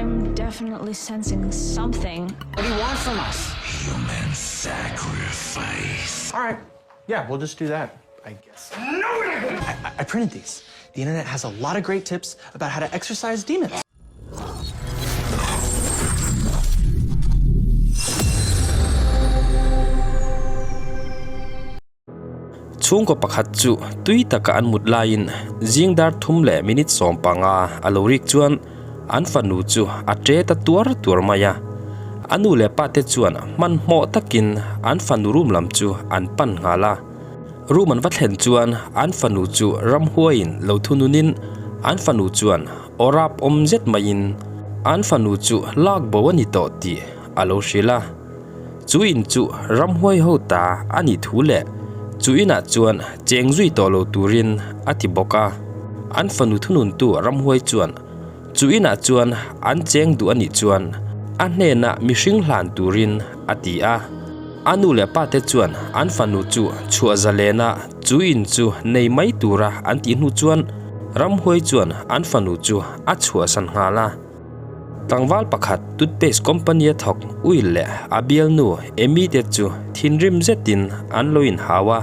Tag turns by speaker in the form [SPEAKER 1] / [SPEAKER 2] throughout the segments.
[SPEAKER 1] I'm definitely sensing something.
[SPEAKER 2] What do you want from us?
[SPEAKER 3] Human sacrifice.
[SPEAKER 2] All right. Yeah, we'll just do that, I guess. No! I, I printed these. The internet has a lot of great tips about how to exorcise demons.
[SPEAKER 4] Chhungkaw pakhat chu tui taka an mut laiin zing dar thum leh minute 15 a lo rik chuan an fanu chu a ṭe ta tuar tuar mai a. A nu leh pa te chuan hmanhmawh takin an fanu room lam chu an pan nghal a. Room an va thlen chuan an fanu chu ramhuaiin lo thununin an fanu chuan aw rap awm zet maiin an fanu chu lak bo a ni tawh tih a lo hrilh a. Chu in chu ramhuai ho ta a nih thu leh chu inah chuan cheng zui tawh lo turin a ti bawk a. An fanu thununtu ramhuai chuan chu inah chuan an cheng duh a nih chuan a hnenah mihring hlan turin a ti a. A nu leh pa te chuan an fanu chu chhuah zalena chu in chu nei mai tura an tih hnu chuan ramhuai chuan an fanu chu a chhuahsan nghal a. Tlangval pakhat toothpaste company a thawk Will leh a bialnu Amy te chu thinrim zetin an lo inhau a.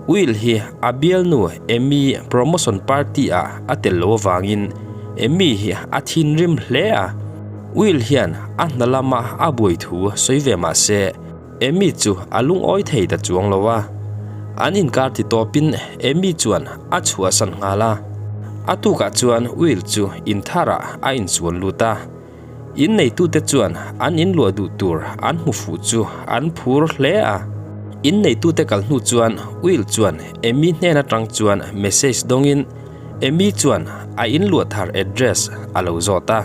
[SPEAKER 4] Will hi a bialnu Amy promotion party ah a tel lo avangin Amy hi a thinrim hle a. Will hian a hna lama a buai thu sawi ve mah se Amy chu a lungawi thei ta chuang lo a. An inkar ti tawpin Amy chuan a chhuahsan nghal a. A tukah chuan Will chu intharah a insuan lut a. Inneitute chuan an inluah duh tur an hmu fuh chu an phur hle a. Inneitute kal hnu chuan Will chuan Amy hnen atang chuan message dawngin Amy chuan a inluah thar address a lo zawt a.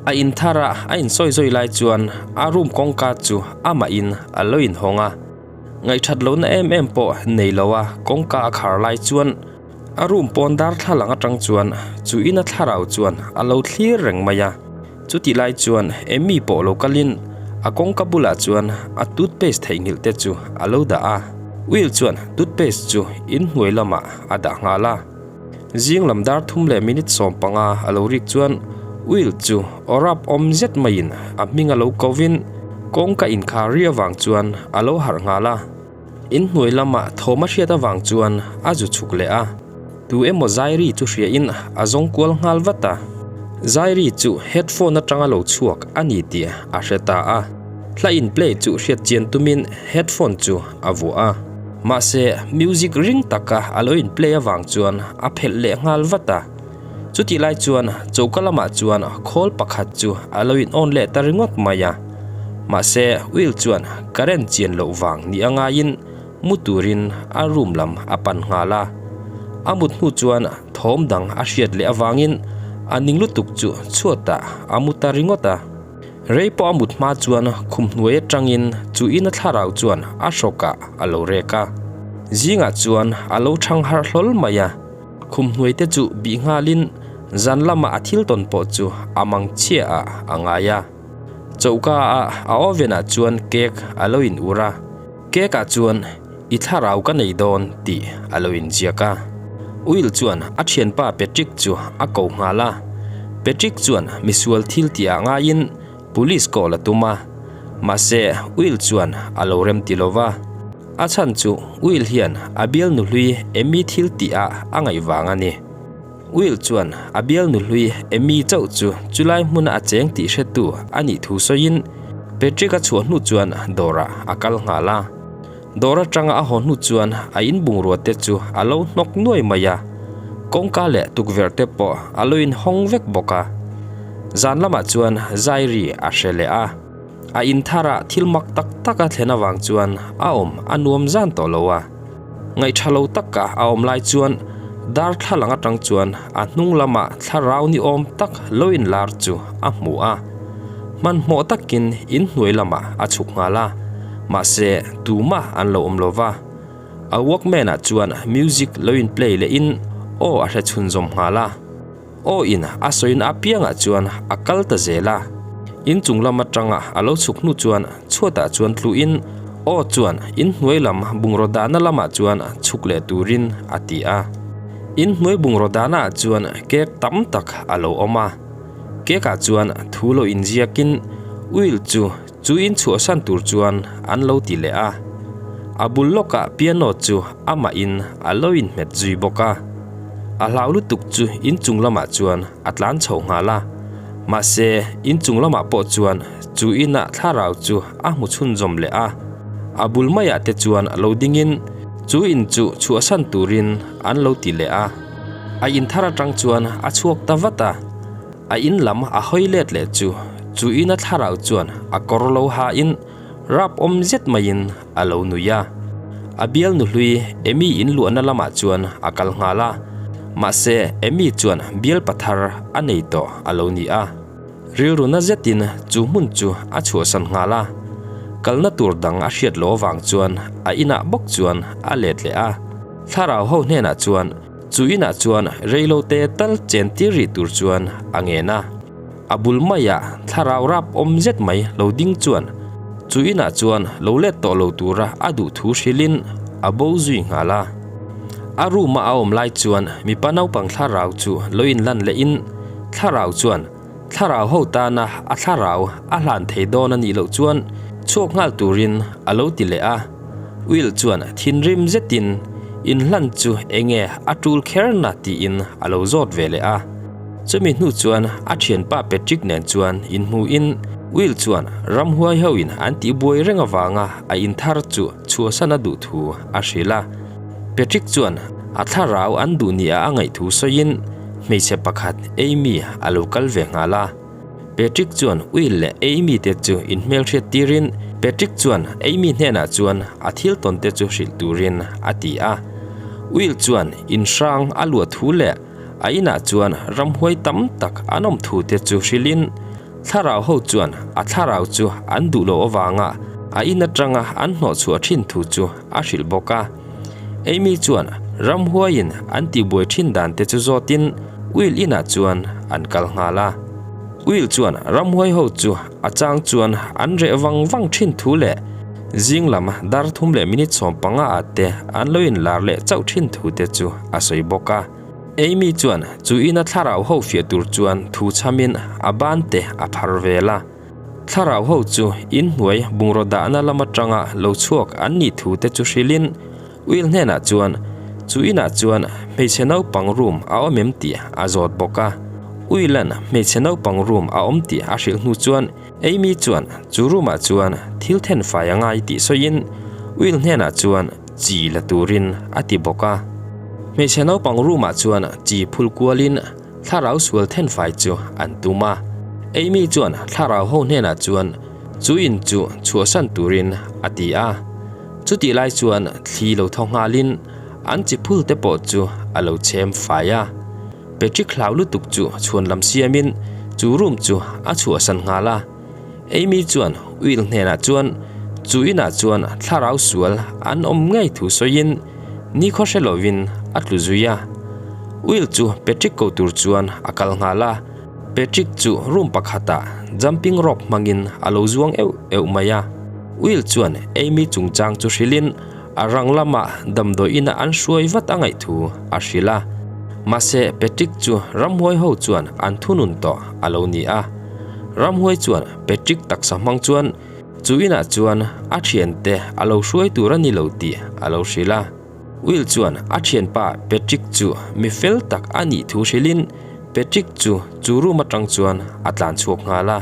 [SPEAKER 4] A inthar a a insawi zawi lai chuan a room kawngka chu amahin a lo inhawng a. Ngaihthat lohna em em pawh nei lo a kawngka a khar lai chuan a room pawn darthlalang atang chuan chu ina thlarau chuan a lo thlir reng mai a. Chutih lai chuan Amy pawh lo kalin a kawngka bulah chuan a toothpaste theihnghilh te chu a lo dah a. Will chuan toothpaste chu inhnuai lamah a dah nghal a. Zing lam dar thum leh minute 15 a lo rik chuan Will chu aw rap awm zet maiin a hming a lo kovin kawngka inkhar ri avang chuan a lo harh nghal a. Inhnuai lama thawm a hriat avang chuan a zu chhuk leh a. Tu emaw Zairi chu hriain a zawng kual nghal vat a. Zairi chu headphone atanga lo chhuak a ni tih a hre ta a. Hla in play chu hriat chian tumin headphone chu a vuah a. Mahse, music ring taka a lo in play avang chuan a phelh leh nghal vat a. Chutih lai chuan choka lamah chuan khawl pakhat chu a lo in on leh ta ringawt mai a. Mahse, Will chuan current chian loh vang ni a ngaiin mu turin a room lam a pan nghal a. A mut hnu chuan thawm dang a hriat leh avangin a ning lutuk chu chhuatah a mu ta ringawt a. Rei pawh a mut hma chuan khum hnuai atangin chu ina thlarau chuan a hrawkah a lo rek a. Zingah chuan a lo thang harh hlawl mai a, khum hnuai te chu bih nghalin zan lama a thil tawn pawh chu a mang chhia ah a ngai a. Choka ah a oven ah chuan cake a lo in ur a, cake ah chuan i thlarau ka nei dawn tih a lo inziak a. Will chuan a thianpa Patrick chu a ko nghal a. Patrick chuan misual thil tih ah ngaiin police call a tum a. Mahse, Will chuan a lo rem ti lova. A chhan chu Will hian a bial nuhlui Amy thil tih ah a ngaih vang a ni. Will chuan a bial nuhlui Amy chauh chu chulai hmuna a cheng tih hretu a nih thu sawiin Patrick a chhuah hnu chuan dawrah a kal nghal a. Dawr atanga a haw hnu chuan a in bungrua te chu a lo hnawk nuai mai a, kawngka leh tukverh te pawh a lo inhawng vek bawk a. Zan lamah chuan Zairi a hre leh a, a in tharah thil mak tak tak a thlen avang chuan a awm a nuam zan tawh lo a. Ngaihṭha lo taka a awm lai chuan darthlalang atang chuan a hnung lama thlarau ni awm tak lo inlar chu a hmu a. Hmanhmawh takin inhnuai lamah a chhuk nghal a, mahse tumah an lo awm lo va. A walkman ah chuan music lo in play lehin aw a hre chhunzawm nghal a. Aw in a sawiin apiangah chuan a kal ta zel a. Inchung lam atanga a lo chhuk hnu chuan chhuatah chuan tluin aw chuan inhnuai lam bungraw dahna lamah chuan chhuk leh turin a ti a. Inhnuai bungraw dahnaah chuan cake tam tak a lo awm a. Cake ah chuan thu lo inziakin Will chu chu in chhuahsan tur chuan an lo ti leh a. A bul lawkah piano chu amah in a lo inhmet zui bawk a. A hlau lutuk chu inchung lamah chuan a tlan chho nghal a. Mahse, inchung lamah pawh chuan chu inah thlarau chu a hmu chhunzawm leh a. A bul maiah te chuan lo dingin chu in chu chhuahsan turin an lo ti leh a. A in thar atang chuan a chhuak ta vat a, a in lam a hawi let leh chu chu ina thlarau chuan a kawr lo hain rap awm zet maiin a lo nui a. A bial nuhlui Amy in luahna lamah chuan a kal nghal a, mahse Amy chuan bial pathar a nei tawh a lo ni a. Rilru na zetin chu hmun chu a chhuahsan nghal a, kalna tur dang a hriat lo avang chuan a inah bawk chuan a let leh a. Thlarau ho hnenah chuan chu inah chuan reilote tal chen tir rih tur chuan a ngen a. A bul maiah thlarau rap awm zet mai lo ding chuan chu inah chuan lo let tawh lo tura a duh thu hrilhin a bo zui nghal a. A room-a a awm lai chuan mipa naupang thlarau chu lo inlan lehin Thlarau chuan thlarau ho tana a thlarau a hlan thei dawn a nih loh chuan chhuak nghal turin a lo ti leh a. Will chuan thinrim zetin inhlan chu enge a tul kher na tiin a lo zawt ve leh a. Chumi hnu chuan a thianpa Patrick nen chuan inhmuhin Will chuan ramhuai hoin an tihbuai reng avanga a inthar chu chhuahsan a duh thu a hrilh a. Patrick chuan a thlarau an duh nia a ngaih thu sawiin hmeichhe pakhat Amy a lo kal ve nghal a. Patrick chuan Will leh Amy te chu inhmelhriat tirin Patrick chuan Amy hnenah chuan a thil tawn te chu hrilh turin a ti a. Will chuan inhrang a luah thu leh a inah chuan ramhuai tam tak an awm thu te chu hrilhin thlarau ho chuan a thlarau chu an duh loh avanga a in atanga an hnawhchhuah thin thu chu a hrilh bawk a. Amy chuan ramhuaiin an tihbuai thin dan te chu zawtin Will inah chuan an kal nghal a. Will chuan ramhuai ho chu a chang chuan an reh vang vang thin thu leh zing lam dar thum leh minute 15 ah te an lo inlar leh chauh thin thu te chu a sawi bawk a. Amy chuan chu ina thlarau ho fiah tur chuan thu chhamin a ban te a phar vel a. Thlarau ho chu inhnuai bungraw dahna lam atanga lo chhuak an nih thu te chu hrilhin Will hnenah chuan chu inah chuan hmeichhe naupang room a awm em tih a zawt bawk a. Will-a'n hmeichhe naupang room a awm tih a hrilh hnu chuan Amy chuan chu room ah chuan thil then fai a ngai tih sawiin Will hnenah chuan chi la turin a ti bawk a. Hmeichhe naupang room ah chuan chi phul kualin Thlarau sual thenfai chu an tum a. Amy chuan thlarau ho hnenah chuan chu in chu chhuahsan turin a ti a. Chutih lai chuan thli lo thaw nghalin an chi phul te pawh chu a lo chhem fai a. Patrick hlau lutuk chu chhuan lam siamin chu room chu a chhuahsan nghal a. Amy chuan Will hnenah chuan chu inah chuan thlarau sual an awm ngei thu sawiin nikhaw hre lovin a tlu zui a. Will chu Patrick ko tur chuan a kal nghal a, Patrick chu room pakhatah jumping rope hmangin a lo zuang euh euh mai a. Will chuan Amy chungchang chu hrilhin a rang lamah damdawi ina an hruai vat a ngaih thu a hrilh a. Mahse Patrick chu ramhuai ho chuan an thunun tawh a lo ni a. Ramhuai chuan Patrick taksa hmang chuan chu inah chuan a thiante a lo hruai tur a ni lo tih a lo hrilh a. Will chuan a thianpa Patrick chu mi fel tak a nih thu hrilhin Patrick chu chu room atang chuan a tlan chhuak nghal a.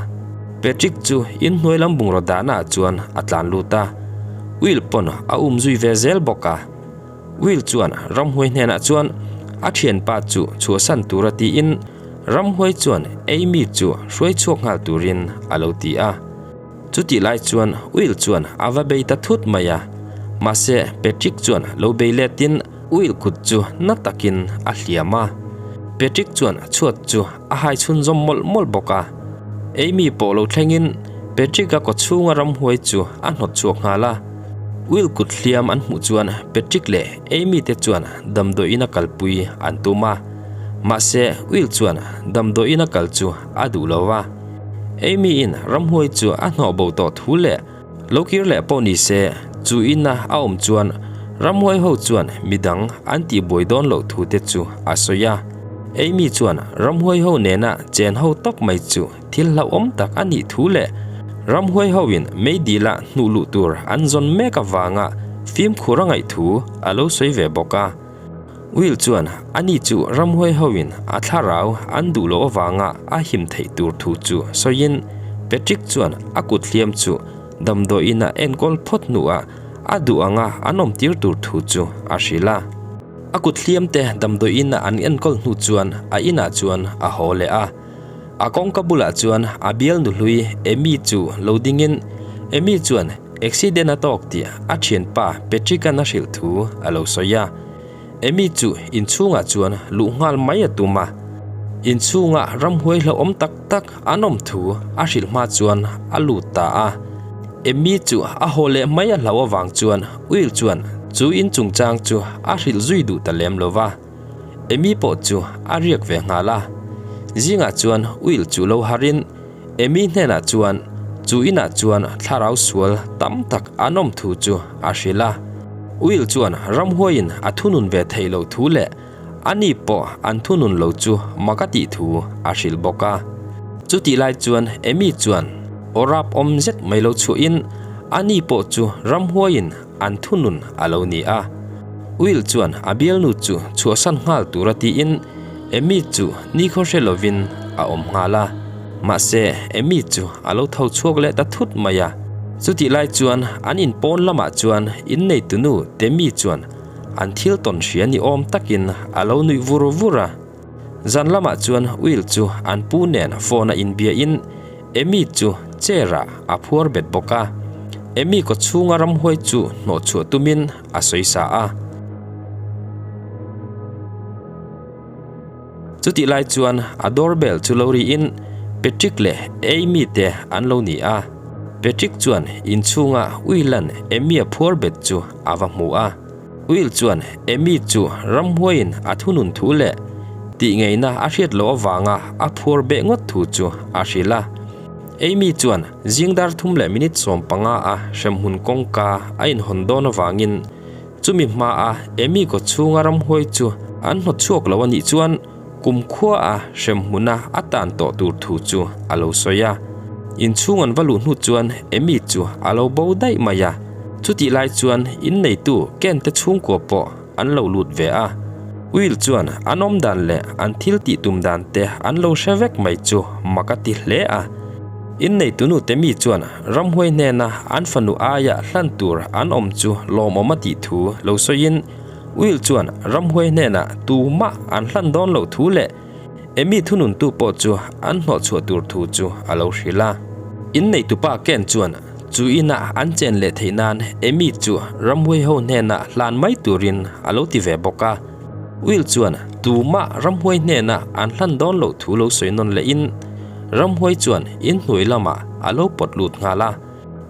[SPEAKER 4] Patrick chu inhnuai lam bungraw dahnaah chuan a tlan lut a, Will pawn a um zui ve zel bawk a. Will chuan ramhuai hnenah chuan a thianpa chu chhuahsan tura tiin ramhuai chuan Amy chu hruai chhuak nghal turin a lo ti a. Chutih lai chuan Will chuan a va bei ta thut mai a, mahse Patrick chuan lo bei letin Will kut chu na takin a hliam a. Patrick chuan chhuat chu a hai chhunzawm mawlh mawlh bawk a. Amy pawh lo thlengin Patrick-a kawchhunga ramhuai chu a hnawt chhuak nghal a. Will kut hliam an hmuh chuan Patrick leh Amy te chuan damdawiin a kalpui an tum a, mahse Will chuan damdawiin a kal chu a duh lo va. Amy-in ramhuai chu a hnawh bo tawh thu leh lo kir leh pawh ni se, chu ina a awm chuan ramhuai ho chuan midang an tihbuai dawn loh thu te chu a sawi a. Amy chuan ramhuai ho nena chen ho tawp mai chu thil hlauhawm tak a nih thu leh ramhuai hoin meidila hnuh luh tur an zawn mek avanga fimkhur a ngaih thu a lo sawi ve bawk a. Will chuan ani chu ramhuai hoin a thlarau an duh loh avanga a him theih tur thu chu sawiin Patrick chuan a kut hliam chu damdawiin a enkawl phawt hnuah a duh anga an awmtir tur thu chu a hrilh a. A kut hliam te damdawiin an enkawl hnu chuan a inah chuan a haw leh a. A kawngka bulah chuan a bial nuhlui Amy chu lo dingin Amy chuan accident a tawk tih a thianpa Patrick-a'n a hrilh thu a lo sawi a. Amy chu inchhungah chuan luh nghal mai a tum a. Inchhunga ramhuai hlauhawm tak tak an awm thu a hrilh hma chuan a lut ta a. Amy chu a haw leh mai a hlauh avang chuan Will chuan chu in chungchang chu a hrilh zui duh ta lem lo va. Amy pawh chu a riak ve nghal a. Zingah chuan Will chu lo harin Amy hnenah chuan chu inah chuan thlarau sual tam tak an awm thu chu a hrilh a. Will chuan ramhuaiin a thunun ve theih loh thu leh ani pawh an thunun lo chu mak a tih thu a hrilh bawk a. Chutih lai chuan Amy chuan aw rap awm zet mai lo chhuahin ani pawh chu ramhuaiin an thunun a lo ni a. Will chuan a bialnu chu chhuahsan nghal tura tiin Amy chu nikhaw hre lovin a awm nghal a. Mahse Amy chu a lo tho chhuak leh ta thut mai a. Chutih lai chuan an inpawn lamah chuan inneitunu Temi chuan An thil tawn hria ni awm takin a lo nuih vur vur a. Zan lamah chuan Will chu an pu nen phone a inbiain Amy chu chair ah a phuar bet bawk a. Amy kaw chhunga ramhuai chu hnawh chhuah tumin a sawi sa a. Chutih lai chuan a doorbell chu lo riin Patrick leh Amy te an lo ni a. Patrick chuan inchhunga Will-a'n Amy a phuar bet chu a va hmu a. Will chuan Amy chu ramhuaiin a thunun thu leh tih ngeina a hriat loh avanga a phuar beh ngawt thu chu a hrilh a. Amy chuan zing dar thum leh minute 15 a hremhmun kawngka a inhawn dawn avangin Chumi hmaa Amy kaw chhunga ramhuai chu an hnawt chhuak lo a nih chuan kumkhua a hremhmuna a tan tawh tur thu chu a lo sawi a. Inchhung an va luh hnu chuan Amy chu a lo bo daih mai a, chutih lai chuan inneitu Ken te chhungkua pawh an lo lut ve a. Will chuan an awm dan leh an thil tih tum dan te an lo hre vek mai chu mak a ti hle a. Inneitunu te mi chuan ramhuai hnena an fanu aia hlan tur an awm chu lawmawm a tih thu lo sawiin Will chuan ramhuai hnenah tumah an hlan dawn loh thu leh Amy thununtu pawh chu an hnawhchhuah tur thu chu a lo hrilh a. Inneitupa Ken chuan chu inah an chen leh theih nan Amy chu ramhuai ho hnenah hlan mai turin a lo ti ve bawk a. Will chuan tumah ramhuai hnenah an hlan dawn loh thu lo sawi nawn lehin Ramhuai chuan in hnuai lamah a lo pawt lut nghal a.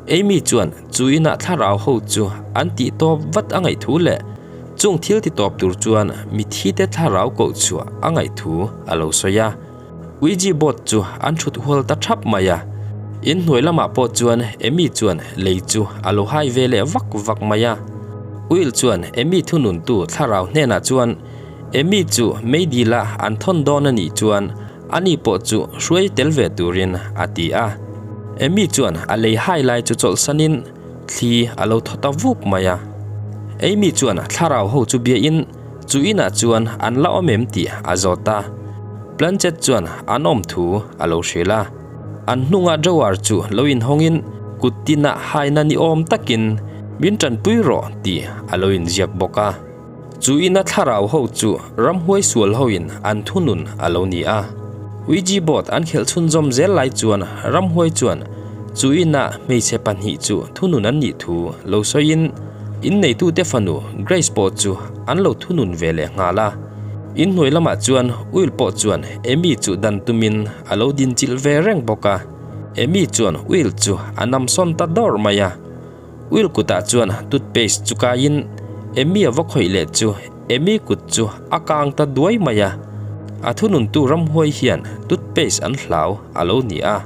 [SPEAKER 4] Amy chuan chu inah thlarau ho chu an tih tawp vat a ngaih thu leh chung thil ti tawp tur chuan mithite thlarau koh chhuah a ngaih thu a lo sawi a. Ouija board chu an thut hual ta thap mai a. In hnuai lamah pawh chuan Amy chuan lei chu a lo hai ve leh vak vak mai a. Will chuan Amy thununtu thlarau hnenah chuan Amy chu meidila an thawn dawn a nih chuan Ani pawh chu hruai tel ve turin a ti a. Amy chuan a lei hai lai chu chawlhsanin thli a lo thaw ta vuk mai a. Amy chuan thlarau ho chu biain chu inah chuan an la awm em tih a zawt a. Planchet chuan an awm thu a lo hrilh a. An hnunga drawer chu lo inhawngin kut tinah haina ni awm takin min tanpui rawh tih a lo inziak bawk a. Chu ina thlarau ho chu ramhuai sual hoin an thunun a lo ni a. Ouija board an khelh chhunzawm zel lai chuan ramhuai chuan chu ina hmeichhe pahnih chu thunun an nih thu lo sawiin inneitute fanu Grace pawh chu an lo thunun ve leh nghal a. Inhnuai lamah chuan Will pawh chuan Amy chu dan tumin a lo dinchilh ve reng bawk a. Amy chuan Will chu a namsawn ta dawrh mai a. Will kutah chuan toothpaste chu kaiin Amy a va khawih leh chu Amy kut chu a kang ta duai mai a. A thununtu ramhuai hian toothpaste an hlau a lo ni a.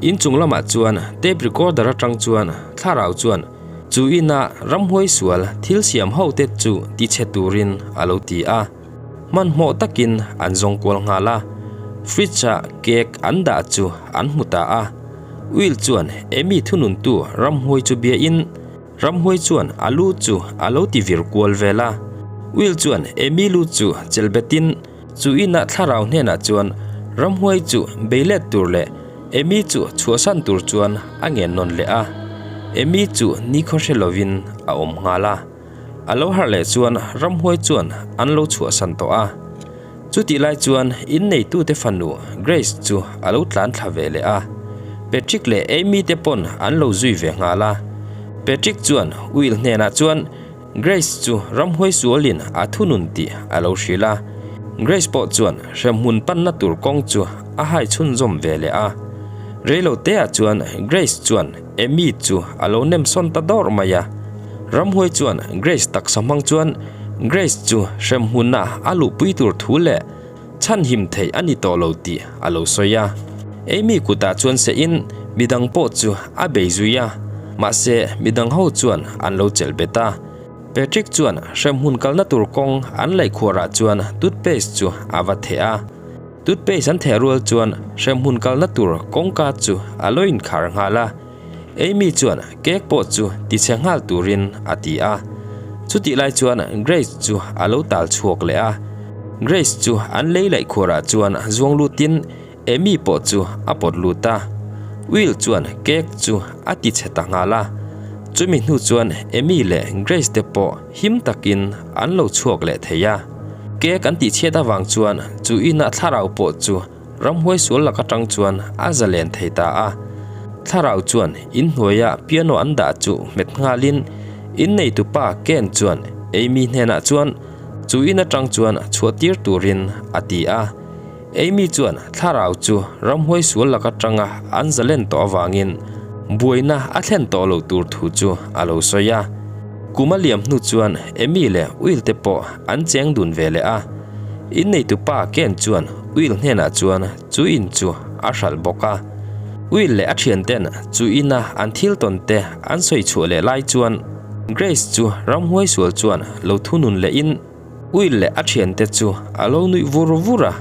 [SPEAKER 4] Inchung lamah chuan tape recorder atang chuan thlarau chuan chu ina ramhuai sual thil siam ho te chu ti chhe turin a lo ti a. Hmanhmawh takin an zawng kual nghal a, fridge-a cake an dah chu an hmu ta a. Will chuan Amy thununtu ramhuai chu biain ramhuai chuan a lu chu a lo ti vir kual vel a. Will chuan Amy lu chu chelbetin chu inah thlarau hnenah chuan ramhuai chu bei let tur leh Amy chu chhuahsan tur chuan a ngen nawn leh a. Amy chu nikhaw hre lovin a awm nghal a. A lo harh leh chuan ramhuai chuan an lo chhuahsan tawh a. Chutih lai chuan inneitute fanu Grace chu a lo tlan thla ve leh a. Patrick leh Amy te pawn an lo zui ve nghal a. Patrick chuan Will hnenah chuan Grace chu ramhuai sualin a thunun tih a lo hrilh a. Grace pawh chuan hremhmun panna tur kawng chu a hai chhunzawm ve leh a. Reiloteah chuan Grace chuan Amy chu a lo nem sawn ta dawrh mai a. Ramhuai chuan Grace taksa hmang chuan Grace chu hremhmuna a luhpui tur thu leh chhanhim theih a ni tawh lo tih a lo sawi a. Amy kutah chuan sehin midang pawh chu a bei zui a, mahse midang ho chuan an lo chelh bet a. Patrick chuan hremhmun kalna tur kawng an laihkhuarah chuan toothpaste chu a va theh a. Toothpaste an theh rual chuan hremhmun kalna tur kawngka chu a lo inkhar nghal a. Amy chuan cake pawh chu tichhe nghal turin a ti a. Chutih lai chuan Grace chu a lo tal chhuak leh a. Grace chu an lei laih khuarah chuan zuang lutin Amy pawh chu a pawt lut a. Will chuan cake chu a tichhe ta nghal a. Chumi hnu chuan Amy leh Grace te pawh him takin an lo chhuak leh thei a. Cake an tihchhiat avang chuan chu inah thlarau pawh chu Ramhuai sual lak atang chuan a zalen thei ta a. Thlarau chuan inhnuaia piano an dah chu hmet nghalin inneitupa Ken chuan Amy hnenah chuan chu in atang chuan chhuahtir turin a ti a. Amy chuan thlarau chu ramhuai sual lak atanga an zalen tawh avangin buaina a thlen tawh loh tur thu chu a lo sawi a. Kum a liam hnu chuan Amy leh Will te pawh an cheng dun ve leh a. Inneitupa Ken chuan Will hnenah chuan chu in chu a hralh bawk a. Will leh a thianten chu ina an thil tawn te an sawi chhuah leh lai chuan Grace chu ramhuai sual chuan lo thunun lehin Will leh a thiante chu a lo nuih vur vur a.